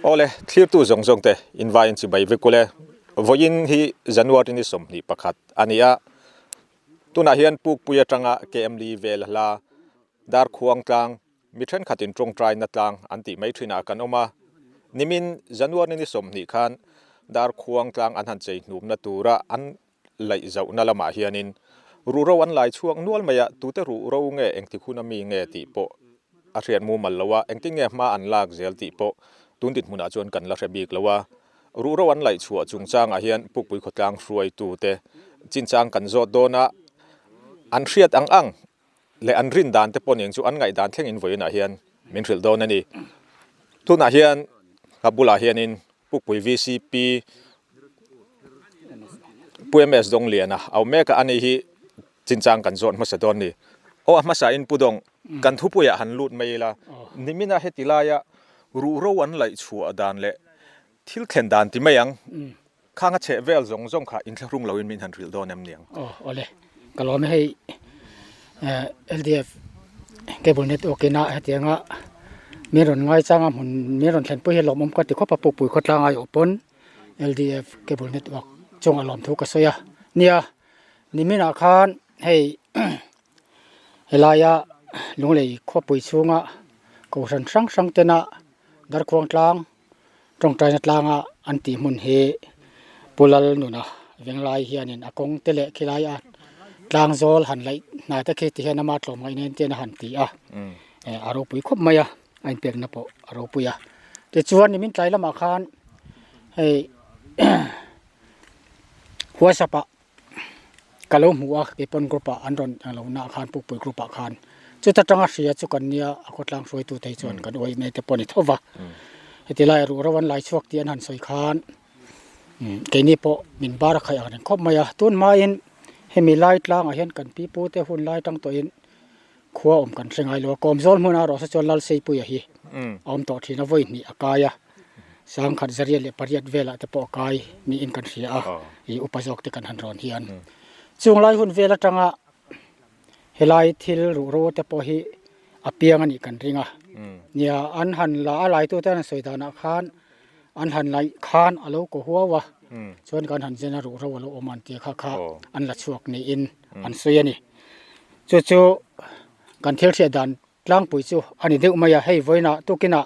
Awle, thlirtu zawng zawng te invaiin chibai vek ule. Vawiin hi January ni 21 a ni a, tunah hian Pukpui atanga KM Li vel hla Darkhuang tlang mi thenkhatin tawngtaina tlang an tih mai thinah kan awm a. Nimin January ni 20 khan Darkhuang tlang an han chei hnumna tura an laih zauhna lamah hianin ruhro an lai chhuak nual mai a, tute ruhro nge engtik hun ami nge tih pawh a hriat mumal lo a, engtin nge hma an lak zel tih pawh tun dinhmunah chuan kan la hre bik lo a. Ruhro an laih chhuah chungchangah hian Pukpui khawtlang hruaitute chinchang kan zawt dawn a, an hriat ang ang leh an rin dan te pawh ning chu an ngaihdan thlengin vawiinah hian min hrilh dawn a ni. Tunah hian ka bulah hianin Pukpui VCP Pu MS Dongliana a awm mek a, ani hi chinchang kan zawt hmasa dawn a ni. Aw a hmasain Pu Dong, kan thupuiah han lut mai ila, nimina heti laia ruhro an laih chhuah dan leh thil thlen dan ti mai ang. Khang a chheh vel zawng zawng kha inthlahrung loin min han hrilh dawn em niang? Aw awle, ka lawm e hei LDF cable network ina hetianga min rawn ngaichang a hmun min rawn thlenpui hi lawmawm ka ti khawp a pukpui khawtlang aiawh pawn LDF cable network chungah lawmthu ka sawi a nia niminah khan hei helaia Lunglei khawpui chhunga kohhran hrang hrang tena Darkhuang tlang Tawngtaina tlanga an tih hmun hi Pu Lalnuna Venglai hianin a kawng te leh khilai a tlang zawl han laih hna te khi ti hian ama tlawm ngaih nen ten a han ti a, a ropui khawp mai a, a inpekna pawh a ropui a. Tichuan nimin tlai lamah khan hei WhatsApp ah ka lo hmu a keipawn group ah an rawn lo nah khan pukpui group ah khan chuta tanga hria chu kan nia a khawtlang hruaitu te hi chuan kan uai mai te pawh a ni tho va heti lai ruh ro an lai chhuak tih an han sawi khan keini pawh min bar a khaih ang reng khawp mai a tun hmain hemi lai tlangah hian kan pi pu te hun lai tang tawhin khua awm kan hre ngai lo a kawmzawl hmunah erawh saw chuan Lalseipuia hi a awm tawh thin a vawi hnih a kai a. Sangkhat zariat leh pariat velah te pawh a kai niin kan hria a, ih upa zawk te kan han rawn hian. Chung lai hun vel atanga helai thil ruhro te pawh hi a piang a nih kan ring a. Nia an han la a laitute an sawi danah khan an han laih khan a lo kaw huau a, chuan kan han zen a ruhro a lo awm an tia kha kha an la chhuak niin an sawi a ni. Chu chu kan thil hriat dan Tlangpui chu a ni deuh mai a, hei vawiinah tukinah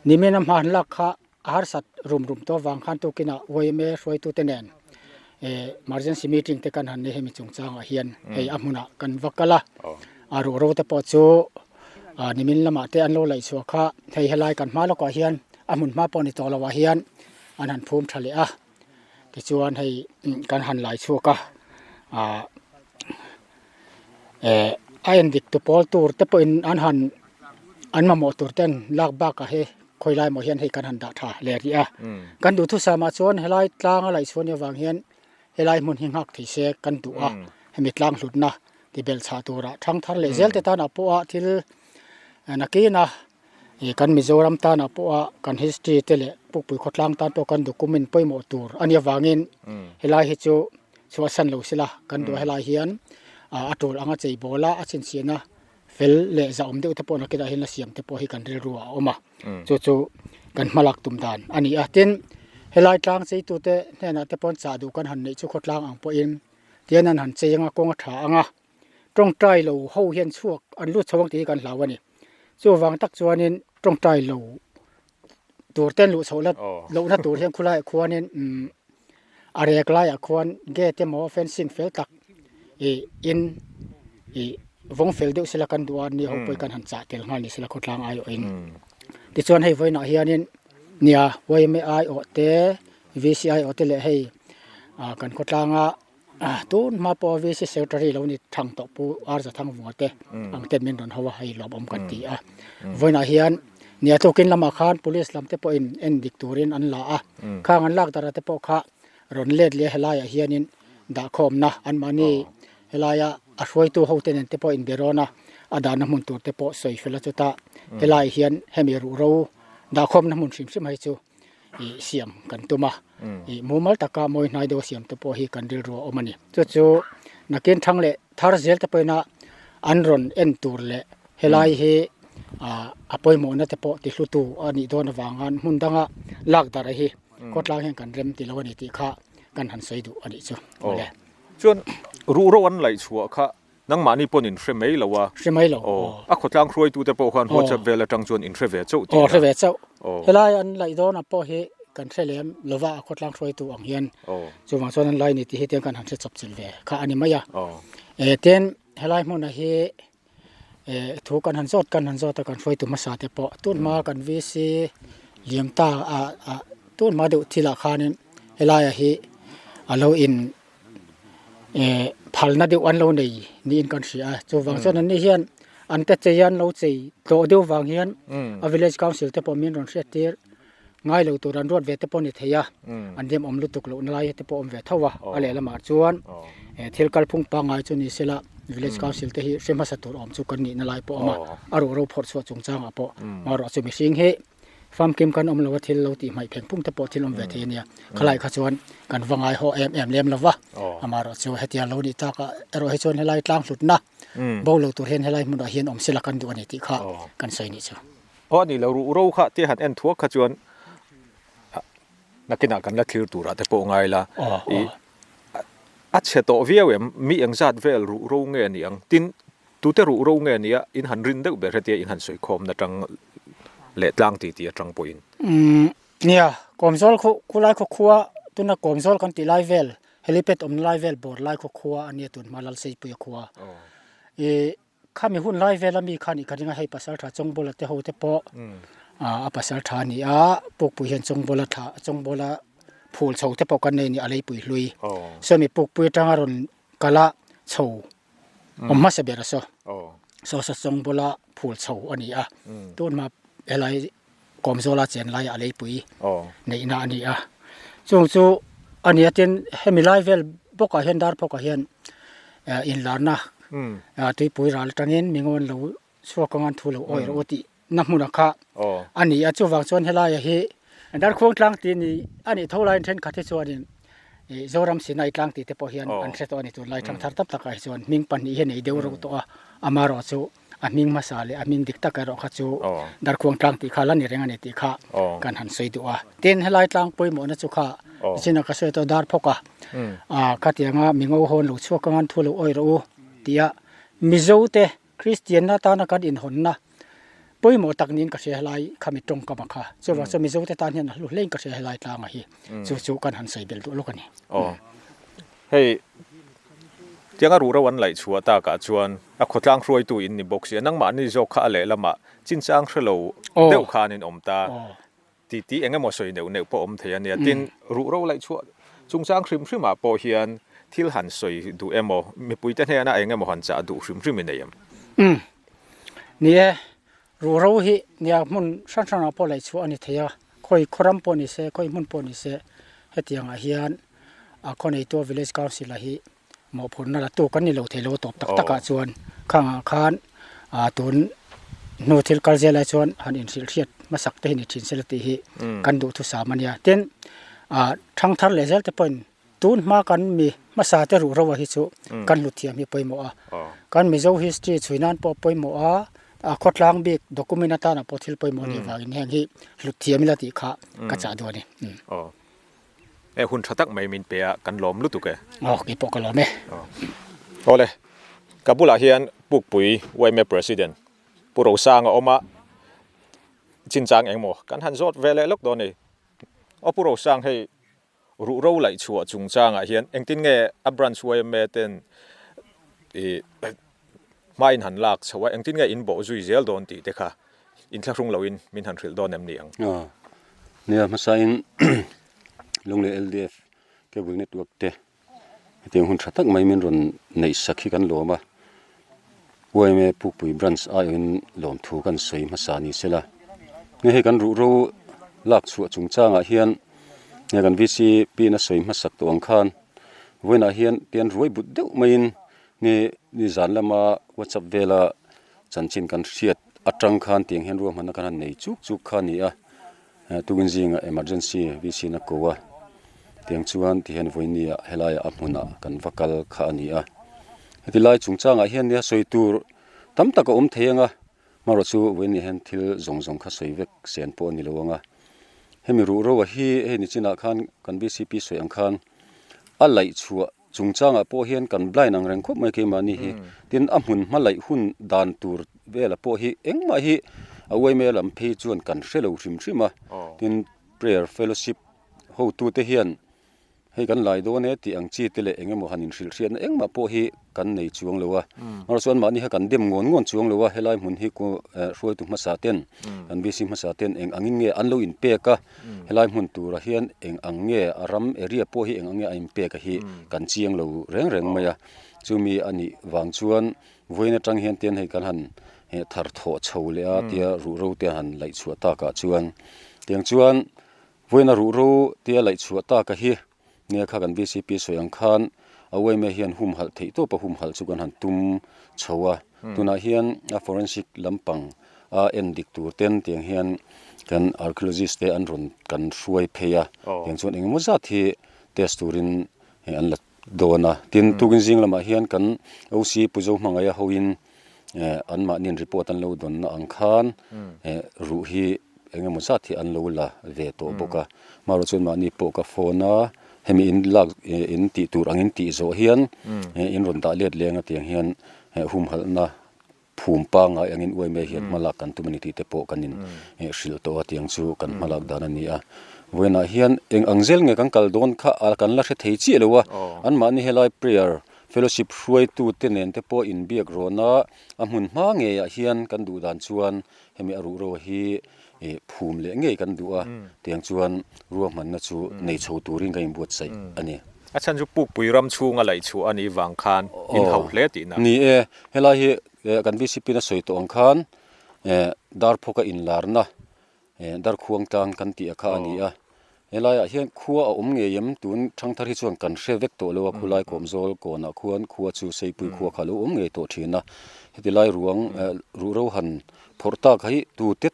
nimin a hma han lak kha a harsat rum rum tawh avang khan tukinah yma hruaitute nen eh emergency meeting te kan han nei hemi chungchangah hian hei a hmunah kan va kal a, a ruhro te pawh chu ah nimin lamah te an lo laih chhuah kha hei helai kan hma lawkah hian a hmun hma pawh ni tawh loh ah hian an han phum tha leh a. Tichuan hei kan han lai chhuak a ah eh a en dik tu pawl tur te pawhin an han an mamawh tur ten lak bakah hi khawi lai maw hian hei kan han dah tha leh rih a kan duhthusam ah chuan helai tlang a laih chhuah nih avang hian helai hmun hi nghak thei se kan duh a hemi tlang hlutna ti belh chhah turah thang thar leh zel te tanah pawh a thil nakin a. Ih kan Mizoram tanah pawha kan history te leh Pukpui khawtlang tan pawh kan document pawimawh tur a nih avangin helai hi chu chhuahsan lo sila kan duh a helai hian a tul anga chei bawl a a chhinchhiahna fel leh zahawm deuh te pawh nakinah hian la siam te pawh hi kan rilru ah a awm a chu chu kan hmalak tum dan a ni a tin helai tlang cheitute hnenah te pawh chah duh kan han neih chu khawtlang ang pawhin tian an han chei anga kawng a tha ang a. Tawngtai lo ho hian chhuak an lut chho ang tih hi kan hlau a ni. Chuvang tak chuanin tawngtai lo tur ten luh chhoh la lohna tur hian khulaiah khuanin umm a rek laiah khuan gate emaw fencing fel tak ih in ih vawng fel deuh sela kan duh a ni ho pawh hi kan han chah tel nghal ni sela khawtlang aiawhin. Tichuan hei vawiinah hianin nia yma aiawh te VC aiawh te leh hei ah kan khawtlanga Tun hma pawh VC Secretary lo ni thang tawh Pu R Zathangvunga te ang ten min rawn ho a, hei lawmawm kan ti a. Vawiinah hian nia tlukin lamah khan Police lam te pawhin en dik turin an la a, khang an lak darah te pawh kha rawn let leh helaiah hianin dahkhawmna anmahni helaia a hruaitu hote nen te pawh inbe rawn a, a dahna hmun tur te pawh sawi fel a chutah helaiah hian hemi ruhro dahkhawmna hmun hrim hrim hei chu ih siam kan tum a ih mumal taka mawi hnai deuh a siam te pawh hi kan rilru a awm a ni chu chu nakin thang leh thar zel te pawhin a an rawn en tur leh helai hi A pawimawhna te pawh tihlutu a nih dawn avangan hmun danga lak darh hi khawtlang hian kan rem ti lo a ni tih kha kan han sawi duh a nih chu. Awle. Chuan ruhro an laih chhuah kha nangmahni pawn in hre mai lo a. Hre mai lo. Aw. A khawtlang hruaitute pawh khan WhatsApp vel atang chuan in hre ve chauh tih na. Aw hre ve chauh. Helai an laih dawnah pawh hi kan hre lem lova a khawtlang hruaitu ang hian chuvang chuan an lai ni tih hi tiang kan han hre chawp chilh ve kha a ni mai a. Tin helai hmunah hi Thu kan han zawt kan han zawt a kan hruaitu hmasa te pawh tun hma kan VC liam ta ah ah tun hma deuh thil ah khanin helai ah hi a lo in eh phalna deuh an lo nei niin kan hria a chuvang chuan anni hian an te chei a an lo chei tlawh deuh vang hian a village council te pawh min rawn hriat tir ngai lo tur an ruat ve te pawh a ni thei a an rem awm lutuk loh na lai te pawh a awm ve tho a a lehlamah chuan eh thil kalphung pangngai chu ni sela village council te hi hre hmasa tur awm chu kan nihna lai pawh a awm a a ruh ro phawrh chhuah chungchangah pawh marawh chu mihring hi famkim kan awm lo a thil lo tih hmaih pheng phung te pawh thil awm ve thei a nia khalai kha chuan kan va ngai haw em em lem lo va amarawh chu hetia lo nih takah erawh hi chuan helai tlang hlutna bo lo tur hian helai hmunah hian awm sela kan duh a ni tih kha kan sawi nih chu. Aw a ni lo ruh ro kha tia han en thuak kha chuan nakinah kan la thlir turah te pawh ngai la i a chhe tawh viau em mi engzat vel ruh ro nge a ni ang tin tute ruh ro nge a nia in han rin deuh ber hetia in han sawi khawmna tang leh tlang ti tih atang pawhin. Umm nia Kawmzawl khu khulai khaw khua tuna Kawmzawl kan tih lai vel helipad awmna lai vel bawr lai khaw khua a nia tunhma Lalseipuia khua i Khami hun lai vela mi kha nih ka ring a, hei pasal tha Chawngbawla te ho te pawh a pasal tha a ni a, Pukpui hian Chawngbawla thla Chawngbawla phul chho te pawh kan nei a ni a leipui hlui. Sawmi Pukpui atanga rawn kal a chho awm hmasa ber a saw, saw saw Chawngbawla phul chho a ni a, tunhma helai Kawmzawla chen laia a leipui neihna a ni a, chung chu a ni a tin hemi lai vel bawkah hian dar phawkah hian inlarna tuipui ral atangin mingawn lo chhuak anga an thu lo awih rawh u tih na hmunah kha a ni a, chuvang chuan helaia hi Darkhuang tlang tih ni a nih tho laiin thenkhat hi chuanin Ih Zoram Sinai tlang tih te pawh hian an hre tawh a ni tunlai thangthar tam takah hi chuan hming pahnih hi a nei deuh reuh tawh a, amaherawh chu a hming hmasa leh a hming dik tak erawh kha chu Darkhuang tlang tih kha la ni reng a ni tih kha kan han sawi duh a. Tin helai tlang pawimawhna chu kha chinah ka sawi tawh dar phawk a, ah khatianga mingo hawn lo chhuak anga an thu lo awih rawh u tia Mizo te Kristianna atana kan inhawnna pawimawh tak niin ka hria helai khami tawngkam a kha. Chuvang chuan Mizote tan hian a hlu hlein ka hria helai tlanga hi. Chu chu kan han sawi belh duh lawk a ni. Aw. Hei, tianga ruhro an laih chhuah takah chuan a khawtlang hruaitu in ni bawk si a, nangmahni zawk kha a lehlamah chinchang hrelo deuh khan in awm ta. Ti ti eng emaw sawi neuh neuh pawh awm thei a nia. Tin, ruhro laih chhuah chungchang hrim hrimah pawh hian thil han sawi duh emaw, mipuite hnena eng emaw han chah duh hrim hrim i nei em? Umm. Ni e, ruhro hi nia hmun hran hranah pawh laih chhuah a ni thei a, khawi khawram pawh ni se, khawi hmun pawh ni se, hetiangah hian a khawneitu Village Council-a hi Mawhphurhna la tu kan ni lo thei lo tawp tak takah chuan khangah khan ah tun hnu thil kal zel ai chuan han inhrilh hriat hmasak te hi ni thin sela tih hi kan duhthusam a nia. Tin ah thangthar leh zel te pawhin tun hma kan mi hmasa te ruh ro hi chu kan hlut thiam hi pawimawh a, kan Mizo history chhui nan pawh pawimawh a, a khawtlang bik document atana pawh thil pawimawh a nih avangin heng hi hlut thiam ila tih kha ka chah duh a ni. E hun tha tak mai min pe a, kan lawm lutuk e. Aw, kei pawh ka lawm e. Awle, ka bulah hian Pukpui yma President Pu Rosang a awm a, chinchang engmaw kan han zawt ve leh lawk dawn ni. Aw Pu Rosang hei ruhro laih chhuah chungchangah hian engtin nge a branch yma ten i hma in han lak chho a, engtin nge in bawh zui zel dawn tih te kha inthlahrung loin min han hrilh dawn em ni ang? Aw, nia hmasain Lunglei LDF Cable Network te hetiang hun tha tak mai min rawn neih sak hi kan lawm a, yma Pukpui Branch aiawhin lawmthu kan sawi hmasa ni sela. Hei hei kan ruhro lak chhuah chungchangah hian hei kan VCP in a sawi hmasak tawh ang khan vawiinah hian pian ruai but deuh maiin ni ni zan lama WhatsApp vela chanchin kan hriat atang khan tiang hian ruahmanna kan han nei chuk chuk kha a ni a. Tukin zingah emergency VC na ko a, tiang chuan ti hian vawinia helaiah a hmunah kan va kal kha a ni a. Heti lai chungchangah hian nia sawi tur tam tak a awm thei ang a, Hmarawh chu vawiin hian thil zawng zawng kha sawi vek sen pawh a ni lo ang a. Hemi ruhro a hi hei nichinah khan kan bcp sawi ang khan a laih chhuah chungchangah pawh hian kan blind ang reng khawp mai keimahni hi. Tin, a hmun hma laih hun dan tur vela pawh hi engmah hi a uaime lam phei chuan kan hre lo hrim hrim a. Tin, prayer fellowship hotute hian Hei kan lai dawn e tih ang chi te leh eng emaw han inhrilh hriatna engmah pawh hi kan nei chuang lo a. Amaherawhchu chuan mahni kha kan dem ngawn ngawn chuang lo a, helai hmun hi hruaitu hmasa ten, kan VC hmasa ten eng angin nge an lo inpek a, helai hmun turah hian eng ang nge a ram area pawh hi eng ang nge a inpek a hi kan chiang lo reng reng mai a. Chumi a nih vang chuan vawiin atang hian tian hei kan han thar thawh chho leh a tia ruhro te han laih chhuah takah chuan tiang chuan Vawiin a ruhro tia laih chhuah tak a hi nia kha kan vcp sawi ang khan a yma hian humhalh theih tawp a humhalh chu kan han tum chho a, tunah hian a forensic lampang a en dik tur ten tiang hian kan archaeologist te an rawn kan hruai phei a, tiang chuan engemaw zat hi test turin an la dawn a, tin tukin zing lamah hian kan OC Pu Zohmangaia hoin Anmahniin report an lo dawnna ang khan ruh hi eng emaw zat hi an lo la ve tawh bawk a. Hmarawh chuan mahni pawh ka phone a, hemi in lak in tih tur angin tih zawh hian in rawn dah let leng a tiang hian humhalhna phum pangngai angin uaime hian hma lak kan tum a ni tih te pawh kan in hrilh tawh a tiang chu kan hma lak dan a ni a. Vawiinah hian eng ang zel nge kan kal dawn kha kan la hre thei chiah lo a, anmahni helai prayer Fellowship hruaitute nen te pawh inbiak rawn a, a hmun hma ngeiah hian kan duh dan chuan hemi a ruhro hi phum leh ngei kan duh a, tiang chuan ruahmanna chu nei chho turin kan inbuatsaih a ni. A chhan chu Pukpui ram chhunga laih chhuah a nih vang khan in hauh hle tihna. Ni e, helai hi kan VCP in a sawi tawh ang khan Darphawka inlarna Darkhuang tlang kan tih a kha a ni a, helaiah hian khua a awm ngei em? Tun thangthar hi chuan kan hre vek tawh lo a, khulai kawmzawl kawnah khuan khua chu Seipui khua kha a lo awm ngei tawh thin a, heti lai ruang ruhro han phawrh tak hi tute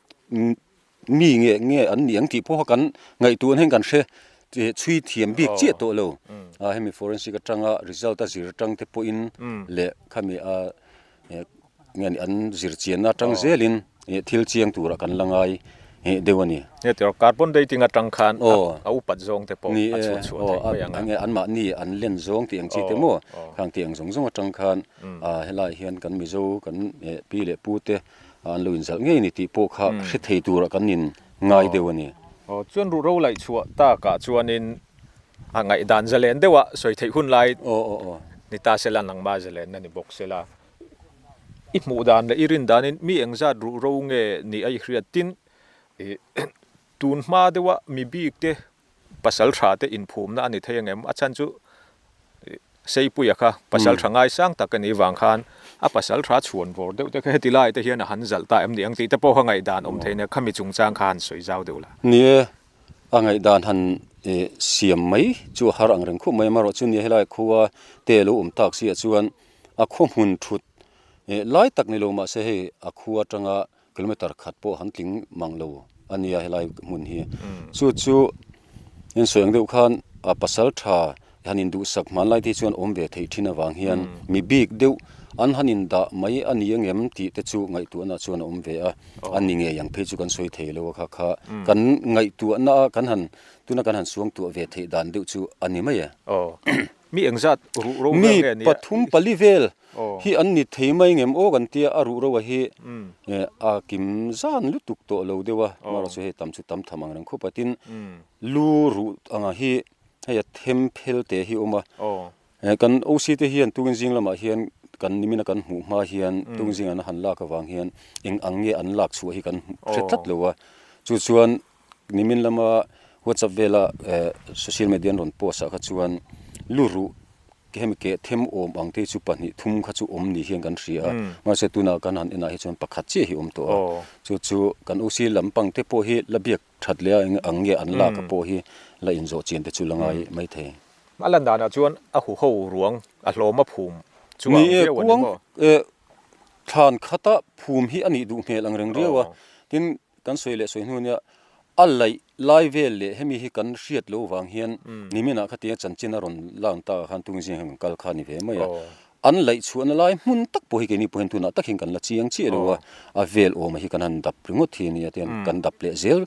mi nge nge an nih ang tih pawh kha kan ngaihtuahna hian kan hre chhui thiam bik chiah tawh lo. Hemi forensic atanga result a zir atang te pawhin leh khami a Nge ni an zir chianna atang zelin thil chiang turah kan la ngai deuh a ni. Nge tiraw carbon dating atang khan a upat zawng te pawh a chhuah chhuah theih mai ang a. Nge anmahni an len zawng tih ang chi te maw khang tih ang zawng zawng atang khan helaiah hian kan Mizo kan pi leh pu te an lo inzalh ngei ni tih pawh kha hre thei turah kan in ngai deuh a ni. Chuan ruhro laih chhuah takah chuanin a ngaihdan zalen deuha sawi theih hun lai ni ta sela nangmah zalenna ni bawk sela. I hmuh dan leh i rin danin mi engzat ruh ro nge ni a i hriat tin ih tun hma deuha mi bik te pasal tha te inphumna a ni thei angem? A chhan chu ih Seipuia kha pasal tha ngaisang tak a nih vang khan a pasal tha chhuan vawr deuh te kha heti lai te hian a han zalh ta em ni ang tih te pawh kha ngaihdan awm thei nia khami chungchang kha han sawi zau deuh la. Ni e, a ngaihdan han ih siam mai chu a har ang reng khup mai amaherawhchu nia helai khua te lo awm tak siah chuan A khaw hmun thut lai tak ni lo mahse hei a khua atanga kilometer khat pawh han tling mang lo a nia helai hmun hi. Chu chu in sawi ang deuh khan a pasal tha han induhsak hmanlai te hi chuan awm ve theih thin avang hian mi bik deuh an han indah mai a ni angem tih te chu ngaihtuahna chuan a awm ve a, a ni ngei ang phei chu kan sawi thei lo a kha kha kan ngaihtuahna a kan han tuna kan han suangtuah ve theih dan deuh chu a ni mai e. Mi engzat ruh ro vel nge nia? Mi pathum pali vel hi an ni thei mai ngem aw kan tia a ruh ro a hi a kim zan lutuk tawh lo deuh a, amaherawh chu hei tam chu tam tham ang reng khawp a, tin lu ruh anga hi hei a them phel te hi a awm a, kan OC te hian tukin zing lamah hian kan nimina kan hmuh hma hian tukin zingah an han lak avang hian eng ang nge an lak chhuah hi kan hre tlat lo a, chu chuan Nimin lama WhatsApp vela social media an rawn post ah kha chuan lu ruh hemi keh them awm ang te chu pahnih thum kha chu awm ni hian kan hria a, mahse tunah kan han enah hi chuan pakhat chiah hi awm tawh a, chu chu kan OC lampang te pawh hi la biak that leh a eng ang nge an lak a pawh hi la inzawh chian te chu la ngai mai thei. A lan danah chuan a huho ruang a hlawm a phum chu ang viau a ni maw? Ni e, kuang thlan khata phum hi a nih duh hmel ang reng riau a, tin Kan sawi leh sawi hnu nia a laih lai vel leh hemi hi kan hriat loh vang hian niminah kha tia chanchin a rawn lang ta khan tungzing hian kan kal kha a ni ve mai a. An laih chhuahna lai hmun tak pawh hi keini pawh hian tunah tak hian kan la chiang chiah lo a, a vel awmah hi kan han dap ringawt hi a nia tiang kan dap leh zel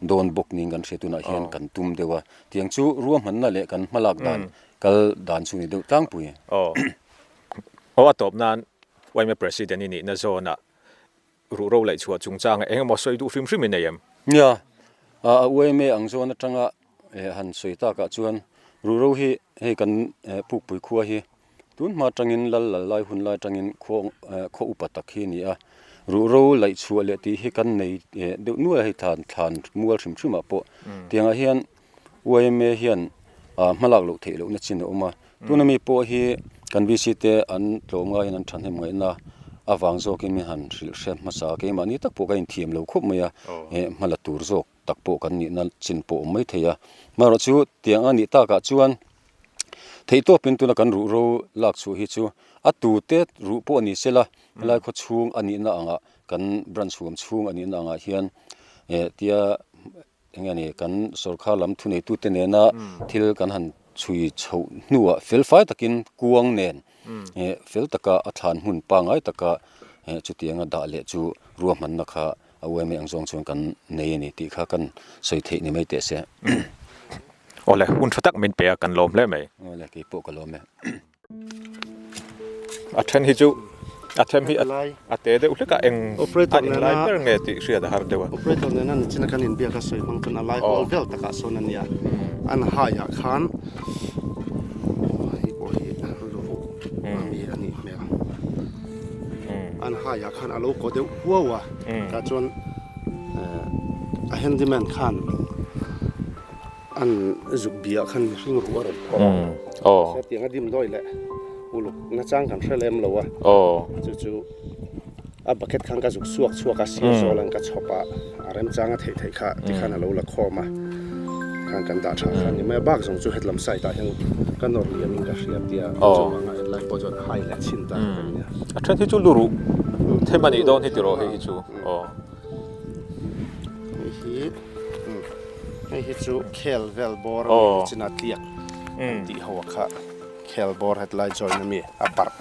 dawn bawk niin kan hria tunah hian kan tum deuh a, tiang chu ruahmanna leh kan hmalak dan kal dan chu ni deuh tlangpui. Aw. Aw a tawp nan yma President i nihna zawnah ruhro laih chhuah chungchanga eng emaw sawi duh hrim hrim i nei em? Nia, a yma ang zawn atanga han sawi takah chuan ruhro hi hei kan Pukpui khua hi tun hma atangin lal lal lai hun lai atangin khaw khaw upa tak hi a ni a, ruhro laih chhuah leh tih hi kan nei deuh nual a hei thlan thlan mual hrim hrimah pawh tiangah hian yma hian hma lak loh theih lohna chin a awm a, tuna mi pawh hi kan VC te an tlawm ngaiin an thahnem ngaihna avang zawkin min han hrilh hriat hmasa a, keimahni tak pawh ka inthiam lo khawp mai a, hma la tur zawk tak pawh kan nihna chin pawh a awm mai thei a, amaherawhchu tiang a nih takah chuan theihtawpin tuna kan ruhro lak chhuah hi chu a tute ruh pawh ni sela helai khaw chhung a nihna angah kan branch huam chhung a nihna angah hian tia Eng nge ni, kan sorkar lam thuneitute nena thil kan han chhui chhoh hnuah felfai takin kuang nen fel taka a thlan hmun pangngai taka chutianga dah leh chu ruahmanna kha a uaimai ang zawng chuan kan nei a ni tih kha kan sawi theih ni mai teh se. Awle, hun tha tak min pe a, kan lawm hle mai. Awle, keipawh ka lawm e. A then hi chu a them hi a te deuh hlek a eng a eng lai ber nge tih hriat a har deuh a. Operator nena nichina kan inbiak a sawi hmang chuan a lai hawl vel takah sawn a nia. An haiah khan hei pawh hi luruh ami a nih hmel. An haiah khan a lo kaw deuh huau a tah chuan a handyman khan An zuk biah khan mihring ruh a rawn phawrh a, hetiang a dimdawi leh uluk nachang kan hre lem lo a, chu chu a bucket khan ka zuk chhuak chhuak a, sir zawl an ka chhawp a, a remchang a theih theih kha tikhan a lo la khawm a, khan kan dah tha kha ni mai a, bak zawng chu hetlam side ah hian ka nawr liam in ka hria tia chuvanga hetlai pawh chuan hai leh chhin ta ka nia. A then hi chu lu ruh them a nih dawn hi tiraw hei hi chu aw. Hei hi. Hei hi chu khel vel bawr a ni chin a tliak an tih ho a kha khel bawr hetlai join a mi a parh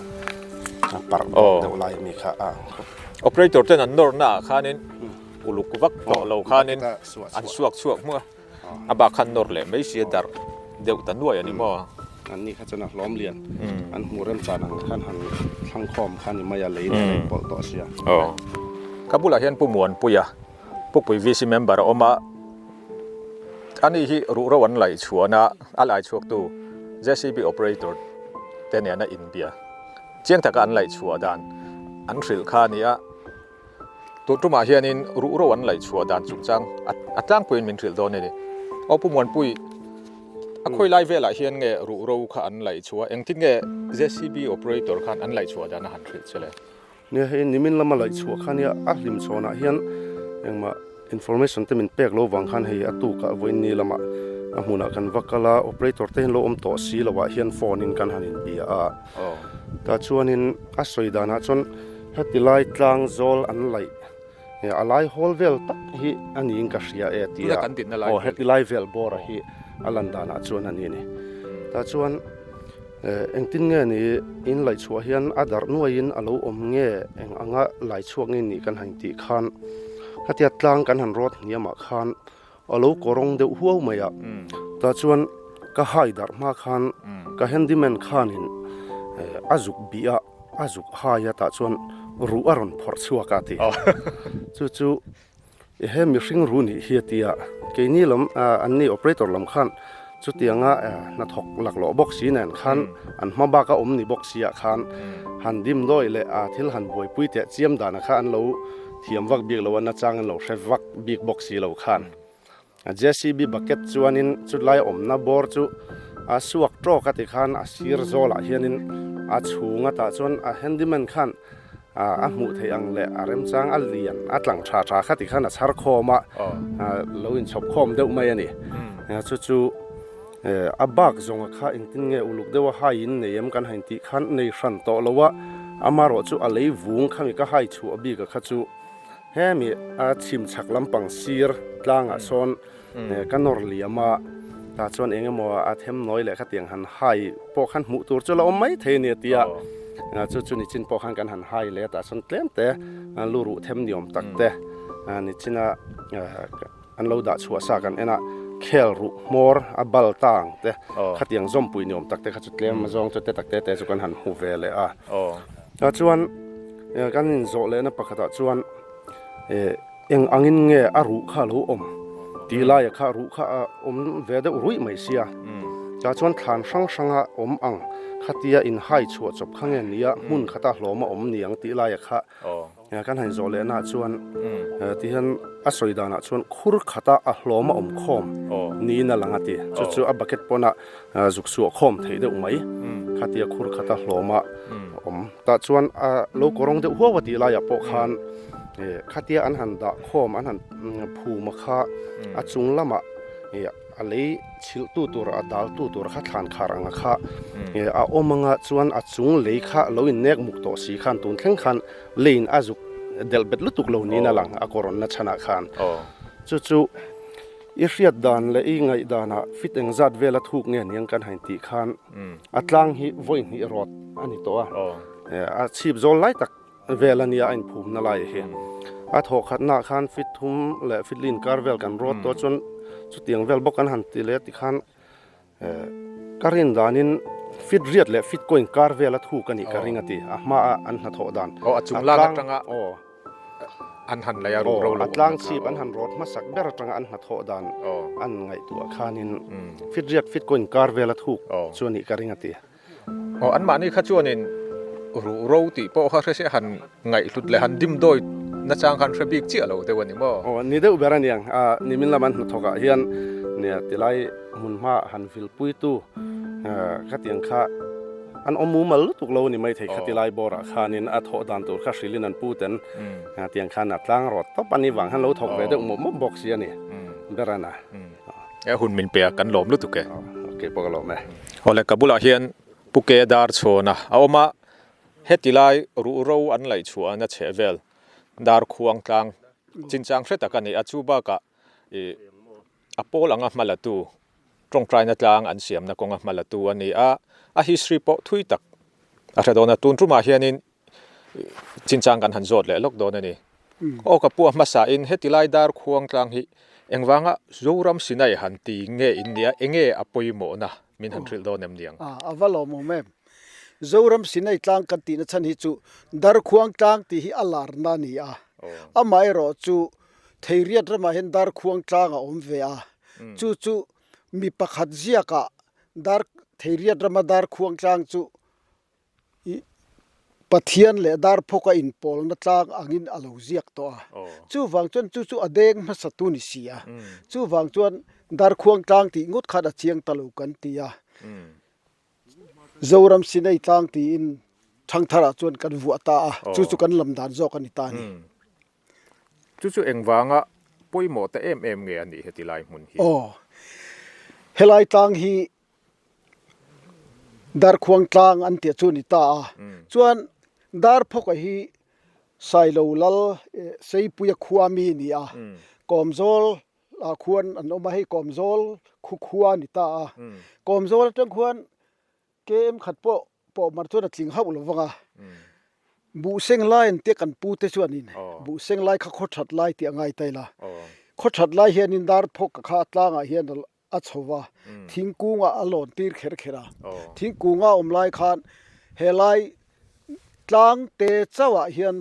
a parh deuh lai a mi kha a ang khawp. Operator ten an nawr na ah khanin uluk vak tawh lo khanin an suak chhuak hmung a, a bak khan nawr leh mai si a darh deuh ta nuai a ni maw? An ni kha chuan a hlawm lian an hmuh rem chan ang khan han thlang khawm kha ni mai a lei nen a inpawlh tawh sia. Ka bulah hian Pu Muanpuia Pukpui VC member a awm a, ani hi ruhro an laih chhuahna a lai chhuaktu JCB operator te nena inbia chiang taka an laih chhuah dan an hrilh kha a ni a, tun tumah hianin ruhro an laih chhuah dan chungchang a tlangpuiin min hrilh dawn a ni. Aw Pu Muanpui, a khawi lai velah hian nge ruhro kha an laih chhuah a, engtin nge JCB operator khan an laih chhuah dan a han hrilh che le? Nia hei nimin lama laih chhuah kha nia a hlim chhawnah hian engmah information te min pek lo vang khan hei a tukah vawiin lama a hmunah kan va kal a operator te hian lo awm tawh si loah hian phone in kan han inbia a tah chuanin a sawi danah chuan heti lai tlang zawl an laih a lai hawl vel tak hi a niin ka hria e tia aw heti lai vel bawr a hi a lan danah chuan a ni a ni tah chuan. Engtin nge ni in laih chhuah hian a darh nuaiin a lo awm nge eng anga lai chhuak nge nih kan han tih khan khatia tlang kan han rawt hniamah khan a lo kawrawng deuh huau mai a tah chuan ka hai darh hma khan ka handyman khanin a zuk bih a a zuk hai a tah chuan ruh a rawn phawrh chhuak a ti chu chu He mihring ru nih hi a ti a, keini lam an ni operator lam khan chutianga hnathawk laklawh bawk si nen khan an hma bak a awm ni bawk si ah khan han dim dawi leh a thil han buaipui teh chiam dan kha an lo thiam vak bik lo a nachang an lo hre vak bik bawk si lo khan JCB bucket chuanin chulai awmna bawr chu a suak tawk a ti khan a sir zawlah hianin a chhung a tah chuan a handyman khan A hmuh theih ang leh a remchang a lian a tlang tha tha kha tikhan a chhar khawm a, lo inchhawp khawm deuh mai a ni. Chu chu a bak zawnga kha engtin nge uluk deuha haiin nei em kan han tih khan nei hran tawh lo a, amarawh chu a lei vung khami ka hai chhuah bik a kha chu hemi a chhim chhak lampang sir tlangah sawn ka nawr liam a, tah chuan eng emaw a them nawi leh khatiang han hai pawh khan hmuh tur chu la awm mai thei a ni a ti a. Chu chu nichin pawh khan kan han hai leh a tah chuan tlem te lu ruh them ni awm tak te nichina an lo dah chhuah sa kan en a, khel ruh hmawr a bal ta ang te khatiang zawmpui ni awm tak te kha chu tlem zawng chu te tak te te chu kan han hmu ve leh a. Chuan kan inzawh lehna pakhatah chuan Eng angin nge a ruh kha a lo awm tih laia kha ruh kha a awm ve deuh ruih mai sia. Tah chuan thlan hrang hranga awm ang khatia inhai chhuah chawp kha nge nia hmun khata hlawm a awm ni ang tih laia kha kan han zawh lehnaah chuan tihian a sawi danah chuan khur khata a hlawm a awm khawm niin a lang a ti. Chu chu a bucket pawnah zuk suah khawm theih deuh mai khatia khur khata hlawm a awm. Tah chuan a lo kawrawng deuh huau a tih laiah pawh khan Khatia an han dah khawm an han phum a kha a chung lamah a lei chhilh tu tur a dal tu tur kha thlan khar ang a kha a awm anga chuan a chung lei kha lo in nek muk tawh si khan tun thleng khan leiin a zuk delh bet lutuk lo niin a lang a kawrawn na chhanah khan chu chu i hriat dan leh i ngaih danah fit engzat vela thuk nge niang kan han tih khan a tlang hi vawi hnih rawt a ni tawh a a chhip zawl lai tak Vel a nia a inphumna lai hi. A thawh khatnaah khan fit thum leh fit li inkar vel kan rawt tawh chuan chutiang vel bawk kan han ti leh ti khan ka rin danin fit riat leh fit kaw inkar vel a thuk a nih ka ring a ti. A hmaa an hnathawh dan. Aw a chung lak atanga an han lei a ruh ro lo. A tlang chhip an han rawt hmasak ber atanga an hnathawh dan an ngaihtuah khanin fit riat fit kaw inkar vel a thuk chu a nih ka ring a ti. Aw anmahni kha chuanin ruh ro tih pawh kha hre se han ngaihhlut leh han dimdawi nachang khan hre bik chiah lo deuh a ni maw? Aw ni deuh ber a niang. A nimin lam an hnathawkah hian nia tilai hmun hma han vilpuitu khatiang kha an awm mumal lutuk lo a ni maithei kha tilai bawrah khanin a thawh dan tur kha hrilhin an pu ten tiang khan a tlang rawt tawp a ni vang khan lo thawk ve deuh mawp mawp bawk si a ni ber a na. E hun min pe a kan lawm lutuk e. Ok pawh ka lawm e. Awle ka bulah hian Pu Ke Dar chhawn a a awm a, heti lai ruhro an laih chhuah an a chheh vel dar khuang tlang chinchang hre tak a ni a, chu bakah ih a pawl anga hma la tu tawngtaina tlang an siamna kawnga hma la tu a ni a, a history pawh thui tak a hre dawn a, tun tumah hianin Chinchang kan han zawt leh lawk dawn a ni. Aw ka pu a hmasa in heti lai dar khuang tlang hi engvanga Zoram Sinai han ti nge in nia enge a pawimawhna min han hrilh dawn em niang? A va lawmawm em. Zoram Sinai tlang kan tihna chhan hi chu dar khuang tlang tih hi a larna a ni a. Amaherawhchu Theiriat ramah hian dar khuang tlang a awm ve a. Chu chu mi pakhat ziakah dar Theiriat rama dar khuang tlang chu I Pathian leh Darphawk a inpawlna tlang angin a lo ziak tawh a. Chuvang chuan chu chu a deng hmasa tu ni si a. Chuvang chuan Darkhuang tlang tih ngawt khan a chiang ta lo kan ti a. Zoram Sinai tlang tiin Thangtharah chuan kan vuah ta a. Chu chu kan lam dan zawk a ni ta a ni. Chu chu engvanga pawimawh ta em em nge a nih heti lai hmun hi? Aw. Helai tlang hi Darkhuang tlang an tih chu a ni ta a, chuan Darphawka hi Sailo lal Seipuia khua mi a ni a, Kawmzawl ah khuan an awm a, hei Kawmzawl khu khua a ni ta a, Kawmzawl atang khuan KM khat pawh pawh mar chuan a tling hauh lo vang a, Buhseng lai an tia kan pu te chuanin Buhseng lai kha khaw that lai tih a ngai ta ila, khaw that lai hianin Darphawka kha a tlangah hian a chho va, thingkungah a lawn tir kher kher a. Thingkunga awm lai khan helai tlang te chauhah hian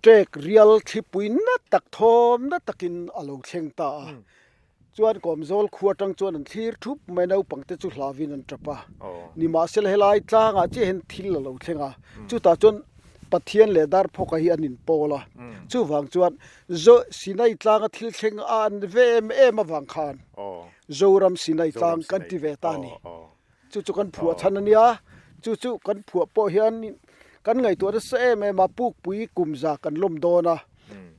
trek rial thlipui na tak thawm na takin a lo thleng ta a. Chuan Kawmzawl khua atang chuan an thlir thup mai naupang te chu hlauhin an tap a. Nimahsela helai tlangah chiah hian thil a lo thleng a. Chutah chuan Pathian leh Darphawka hi an inpawl a. Chuvang chuan Zo Sinai tlanga thil thleng a an ve em em avang khan Zoram Sinai tlang kan ti ve ta a ni. Chu chu kan phuah chhan a nia, chu chu kan phuah pawh hian kan ngaihtuah nasa em em a, Pukpui kumza kan lawm dawn a,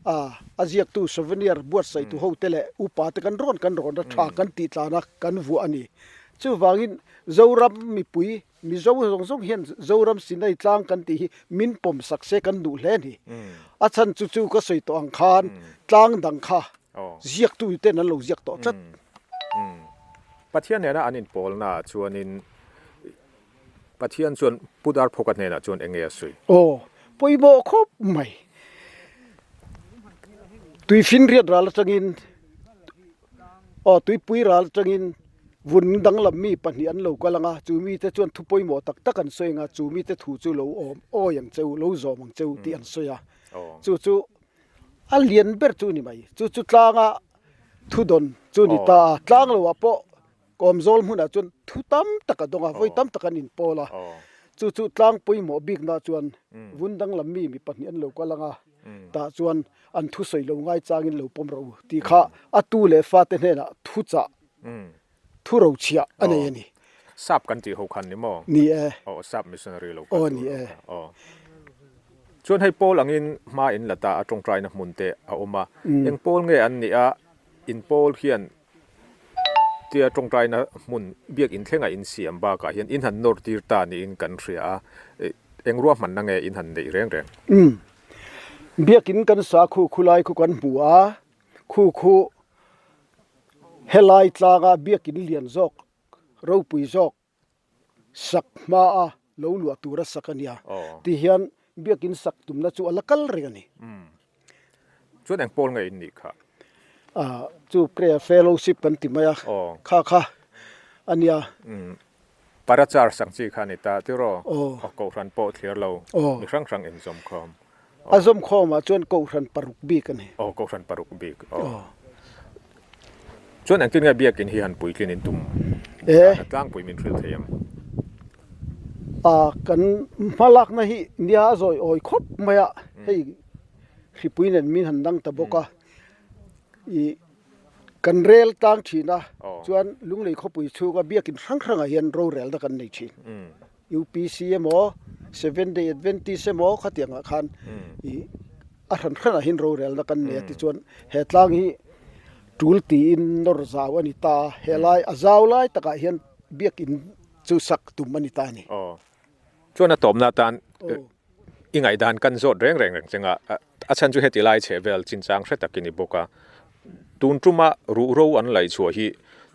a ziaktu souvenir buatsaihtu hote leh upa te kan rawn kan rawn a, tha kan tih tlan a, kan vuah a ni. Chuvangin Zoram mipui Mizo zawng zawng hian Zoram Sinai tlang kan tih hi min pawm sak se kan duh hle a ni. A chhan chu chu ka sawi tawh ang khan tlang dang kha ziaktu ten an lo ziak tawh tlat. Pathian nena an inpawlnaah chuanin Pathian chuan Pu Darphawka hnenah chuan eng nge a sawi? Aw, pawimawh khawp mai. Tuifinriat ral atangin, aw tuipui ral atangin vun danglam mi pahnih an lo kal ang a, chu mite chuan thu pawimawh tak tak an sawi ang a, chu mite thu chu lo awm awi ang che u, lo zawm ang che u tih an sawi a. Chu chu a lian ber chu a ni mai. Chu chu tlanga thudawn chu a ni ta a, tlang loah pawh Kawmzawl hmunah chuan thu tam tak a dawng a, vawi tam tak an inpawl a. Chu chu tlang pawimawh bikna chuan vun danglam mi mi pahnih an lo kal ang a, tah chuan an thusawi lo ngai changin lo pawm rawh u tih kha a tu leh fate hnenah thuchah, thu rochhiah a nei a ni. Sap kan tih ho khan ni maw? Ni e. Aw, sap missionary lo kal tur ho kha. Aw. Chuan hei pawl angin hma in la ta a tawngtaina hmun te a awm a. Eng pawl nge an nih a, in pawl hian Tia tawngtaina hmun biak inthlengah insiam bakah hian in han nawr tir ta niin kan hria a, eng ruahmanna nge in han neih reng reng? Umm. Biakin kan sa khu khu lai khu kan hmu a, khu khu helai tlanga biakin lian zawk, ropui zawk sak hma a lo luah tura sak a nia. Ti hian biakin sak tumna chu a la kal reng a ni. Chuan eng pawl nge in nih kha? Chu prayer fellowship kan ti mai a, kha kha a nia. Parachar sak chi kha a ni ta tiraw? Kohhran pawh thlir lo, mi hrang hrang inzawm khawm. A zawm khawmah chuan Kohhran paruk bik a ni. Aw, Kohhran paruk bik. Aw. Chuan engtin nge biakin hi han puitlin in tum? E. A tlangpui min hrilh thei ang. A, kan hmalakna hi nia a zawi awi khawp mai a, hei hripui nen min han dang ta bawk a, i kan rel tlang thin a, chuan Lunglei khawpui chhunga biakin hrang hrangah hian rorelna kan nei thin. UPC emaw Seventh Day Adventist emaw khatiangah khan ih a hran hranah hian rorelna kan nei a tichuan he tlang hi tul tiin nawr zau a ni ta a helai a zau lai takah hian biakin chu sak tum a ni ta a ni. Aw chuan a tawpna atan i ngaihdan kan zawt reng reng reng cheng a a chhan chu heti lai chheh vel chinchang hre tak i ni bawk a tun tuma ruhro an laihchhuah hi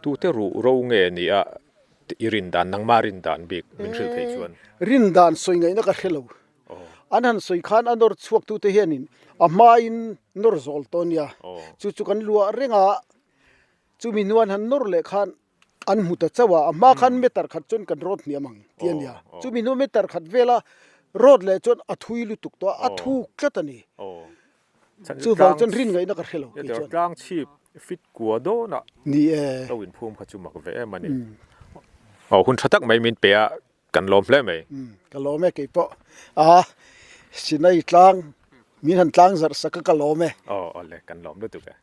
tute ruhro nge ni a I rin dan, nangmah rin dan bik min hrilh theih chuan. Rin dan sawi ngaihna ka hre lo. An han sawi khan a nawr chhuaktute hianin a hmain nawr zawl tawh a nia. Chu chu kan luah reng a, chumi hnuan han nawr leh khan an hmu ta chauh a, a hma khan meter khat chuan kan rawt hniam ang tih a nia. Chumi hnu meter khat vela rawt leh chuan a thui lutuk tawh a, a thuk tlat a ni. Chuvang chuan rin ngaihna ka hre lo kei chuan. Tlang chhip fit kua dawnah Ni e. Lo inphum kha chu mak ve em a ni. Aw hun tha tak mai min pe a, kan lawm hle mai. Ka lawm e kei pawh. A Sinai tlang min han tlang zarh sak a ka lawm e. Aw awle kan lawm lutuk e.